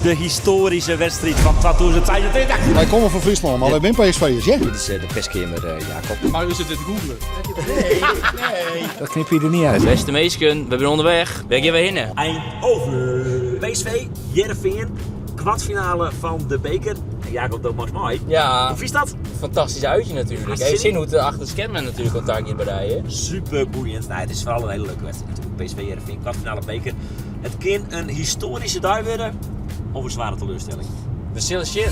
De histoaryske wedstriid fan 2026. Wy komme fan Fryslân, mar wy binne PSV'ers, hear. Dit is de perskeamer, Jacob. Maar u zit dit te googlen. Dat knip je der niet uit. Beste minsken, we binne ûnderwei. Wêr gean we hinne? Eindhoven. PSV, Hearrenfean, kwartfinale fan de beker. En Jacob, do moatst mei. Ja. Hoe fynst dat? Fantastysk uitje natuerlik. Hast Even sin sjen hoe't de achter de skermen natuerlik kontakt giet by dy. hè? Super boeiend. Nou, it is foaral in hiele leuke wedstriid natuerlik. PSV, Hearrenfean, kwartfinale beker. It kin in histoaryske dei wurde of in sware teleurstelling. We sille sjen.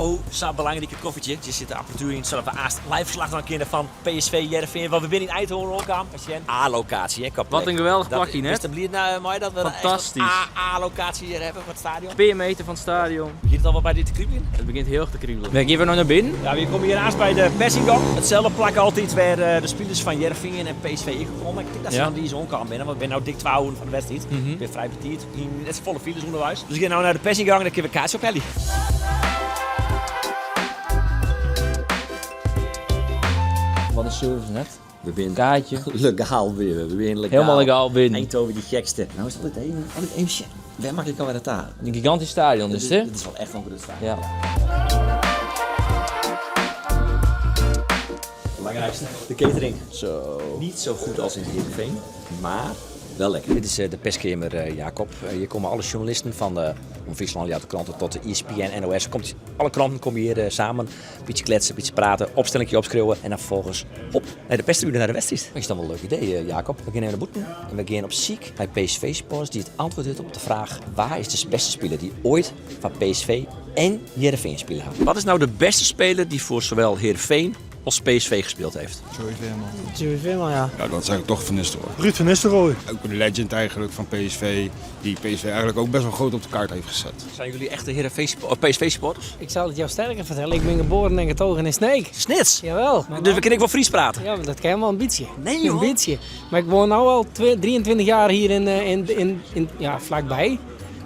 O, sa belangrike koffertje. Hjir sit de apparatuer yn, sadat we aanst live ferslach dwaan kinne fan PSV Hearrenfean. Want we binne yn Eindhoven oankaam. Sjen. A-lokaasje, hè, qua plek. Wat in geweldich plakje, net? Bist der bliid mei dat we Fantastysk. A-lokaasje hjir hawwe foar it stadion? Pear meter fan it stadion. Begjint it al wat by dy te kribeljen? It begjint hiel erch te kribeljen. Wêr gean we no nei binnen? Ja, we komme hjir aanst by de persyngang. Itselde plak altyd wêr de spilers fan Hearrenfean en PSV ek komme. Ik tink dat se dan dize oankaam binne, want we binne no dik twa oeren foar de wedstriid. We binne frij betiid. Yn net safolle files ûnderweis. Dus we gean no nei de persyngang, dêr kinne we kaartsje ophelje. Wat in service net. We binne Kaartje. legaal binnen. We binne legaal. Helemaal legaal binnen. Eindhoven de gekste. Nou is het altyd even, altyd even sjen. Wêr moat ik alwer nei ta? In gigantysk stadion is it, hè? Dit is wol echt in grut stadion. Ja. Belangrijkste, de catering. Zo. Niet zo goed als in Heerenveen, maar wel lekker. Dit is de perskeamer, Jacob. Hjir komme alle sjoernalisten fan de Omrop Fryslân, Ljouwerter Kranten tot de ESPN, NOS. Komt, alle kranten komme hjir samen. Bytsje kletsen, bytsje prate, opstellingje opskriuwe en dan ferfolgens hop nei de perstribune nei de wedstriid. Dat is dan wol in leuk idee, Jacob. We gean even nei bûten en we gean op syk nei PSV-supporters dy't it antwurd witte op de fraach wa is de bêste spiler dy't oait foar PSV en Hearrenfean spile hat. Wat is nou de beste speler die voor zowel Heerenveen als PSV gespeeld heeft? Joey Veerman. Joey Veerman, ja. Ja, dat zeg ik toch Van Nistelrooy. Ruud van Nistelrooy. Ook een legend eigenlijk van PSV, die PSV eigenlijk ook best wel groot op de kaart heeft gezet. Zijn jullie echte Heerenveen of PSV-supporters? Ik zal het jou sterker vertellen. Ik ben geboren en getogen in Sneek. Snits? Jawel. Dus we kunnen ik wel Fries praten? Ja, maar dat kan wel een beetje. Nee joh. Een beetje. Maar ik woon nu al 23 jaar hier in, ja, vlakbij.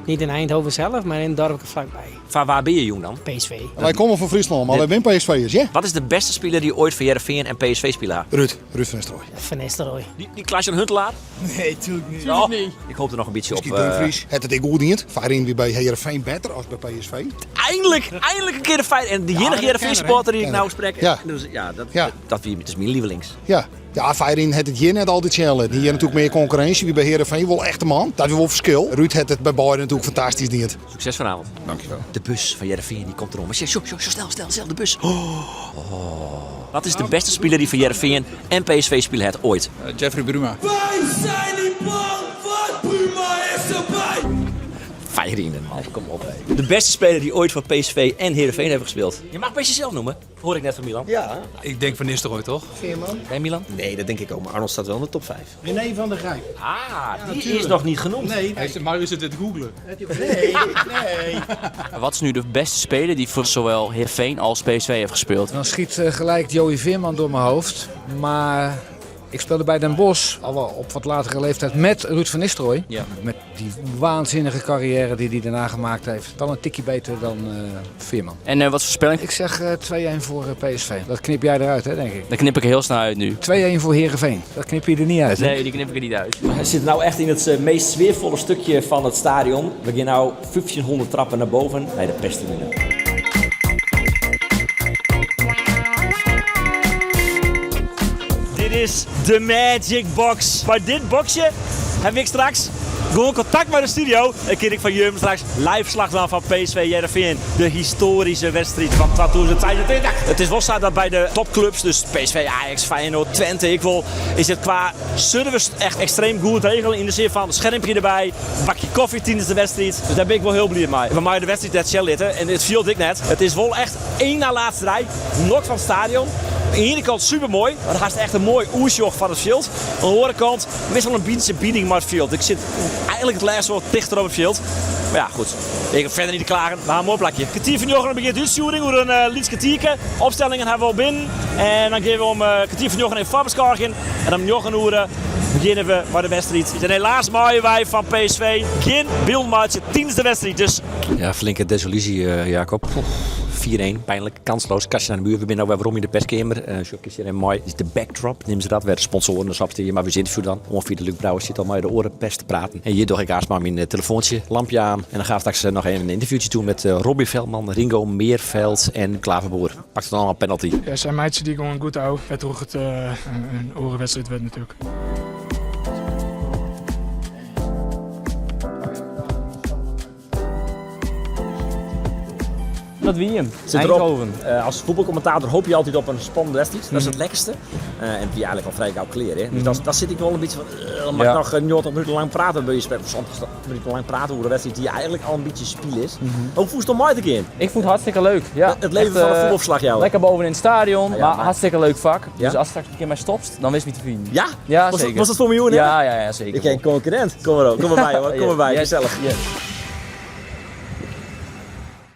Niet in Eindhoven zelf, maar in het dorpje vlakbij. Van waar ben je jong dan? PSV. Wy komme fan Fryslân, mar wy binne PSV'ers, hear. Wat is de beste speler die ooit voor Heerenveen en PSV spile hat? Ruud, Ruud van Nistelrooy. Van Nistelrooy. Die, die Klaas-Jan Huntelaar? Nee, tuurlijk niet. Oh, ik hoop er nog een beetje op. Miskien Dumfries. Het it ek goed dien. Foaryn wie by Heerenveen better as by PSV. Eindelijk, eindelijk een keer de feit. En de enige Heerenveen supporter die ik nou spreek. Ja. Dus, ja, dat, Ja. dat, wie, dat is mijn lievelings. Ja. Ja, foaryn hat it hjir net altyd sjen litten. Hjir natuerlik mear konkurrinsje, wie by Heerenveen wol echt de man. Dat wie wol ferskil. Ruud hat it by beide natuerlik fantastysk dien. Succes vanavond. Dankjewel. De bus van Heerenveen die komt erom. Zo, zo, zo, snel, snel, snel, de bus. Oh. Wat is de beste speler die van Heerenveen en PSV spile hat ooit? Jeffrey Bruma. Wij zijn niet bang, want Bruma is erbij. Feyenoord, man, kom op. Hé. De beste speler die ooit voor PSV en Heerenveen hebben gespeeld. Je mag best jezelf noemen, hoor ik net van Milan. Ja. Ik denk Van Nistelrooy, toch? Veerman. Bij Milan? Nee, dat denk ik ook. Maar Arnold staat wel in de top 5. René van der Grijp. Ah, die is nog niet genoemd. Nee. Hij zit, maar u zit dit te googlen. Nee, nee. Wat is nu de beste speler die voor zowel Heerenveen als PSV heeft gespeeld? Dan schiet gelijk Joey Veerman door mijn hoofd. Maar ik speelde bij Den Bosch, al wel op wat latere leeftijd, met Ruud van Nistelrooy. Ja. Met die waanzinnige carrière die hij daarna gemaakt heeft. Wel een tikje beter dan Veerman. En wat is voorspelling? Ik zeg 2-1 voor PSV. Dat knip jij eruit, hè, denk ik. Dan knip ik er heel snel uit nu. 2-1 voor Heerenveen. Dat knip je er niet uit, hè? Nee, die knip ik er niet uit. We zitten nou echt in het meest sfeervolle stukje van het stadion. We gaan nou 1500 trappen naar boven bij de perstribune. Dit is de Magic Box. Bij dit boxje heb ik straks gewoon contact met de studio. En kan ik van jullie straks live slag doen van PSV Heerenveen. De historische wedstrijd van 2025. Het is wel zo dat bij de topclubs, dus PSV, Ajax, Feyenoord, Twente, ik wil, is het qua service echt extreem goed regelen. In de zin van schermpje erbij, bakje koffie tijdens de wedstrijd. Dus daar ben ik wel heel blij mee. We maken de wedstrijd net zelf zitten en het viel ik net. Het is wel echt één na laatste rij, nog van het stadion. Aan de ene kant super mooi, want het is echt een mooi oersjoch van het veld. Aan de andere kant, best wel een beetje bieding maar het veld. Ik zit eigenlijk het laatst wat dichter op het veld. Maar ja, goed. Ik heb verder niet te klagen, maar een mooi plakje. Kwartier van njoggenen begint de útstjoering, oer in lyts kertierke. Opstellingen hawwe we al binnen. En dan gean we om kertier foar njoggenen in foarbeskôgjen. En om njoggen oere begjinne we mei de wedstriid. En helaas meie wy fan PSV gjin byld meitsje tidens de wedstriid. Dus Ja, flinke desillusie, Jacob. 4-0. 4-1, pijnlijk, kansloos, kastje naar de muur. We binne no wer werom yn de perskeamer. Uh, Sjoch, hjir mei is de backdrop, neame se dat, wêr de sponsoaren dus op stean. Mar we interview dan. Oanfier de Luc Brouwer sit al mei de oare pers te praten. En hjir doch ik aanst mar myn telefoantsje, lampje aan. En dan ga ik straks noch even in ynterviewtsje dwaan mei Robbie Veldman, Ringo Meerveld en Klaverboer. Pakt it dan al penalty. Ja, sy meitsje dy gewoan goed ôf. Wêrtroch it in oare wedstriid wurdt natuerlik. Dat wie him. Sit erop. Eindhoven. As fuotbalkommentator hoopje je altyd op in spannende wedstriid. Dat is it lekkerste. En it wie eigentlik al frij gau klear. Hè? Dus dan sit ik wol in bytsje fan, dan moat ik noch 90 minuten lang prate by wy 70 minuten lang prate oer in wedstriid dy't eigentlik al in bytsje spile is. Hoe fûnst it om mei te gean? Ik fûn it hartstikke leuk. Ja. It leven Echt, fan in fuotbalferslachjouwer. Lekker boven in it stadion, Ja, mar maar- hartstikke leuk fak. Ja? Dus ast straks in kear my stopst, dan witst my te finen. Ja? Ja, Was seker. dat, was dat foar my oer? Ja, ja, ja, seker. Ik ken concurrent. Kom mar op, kom mar by hoor, kom mar by. Yes, Gesellich. yes.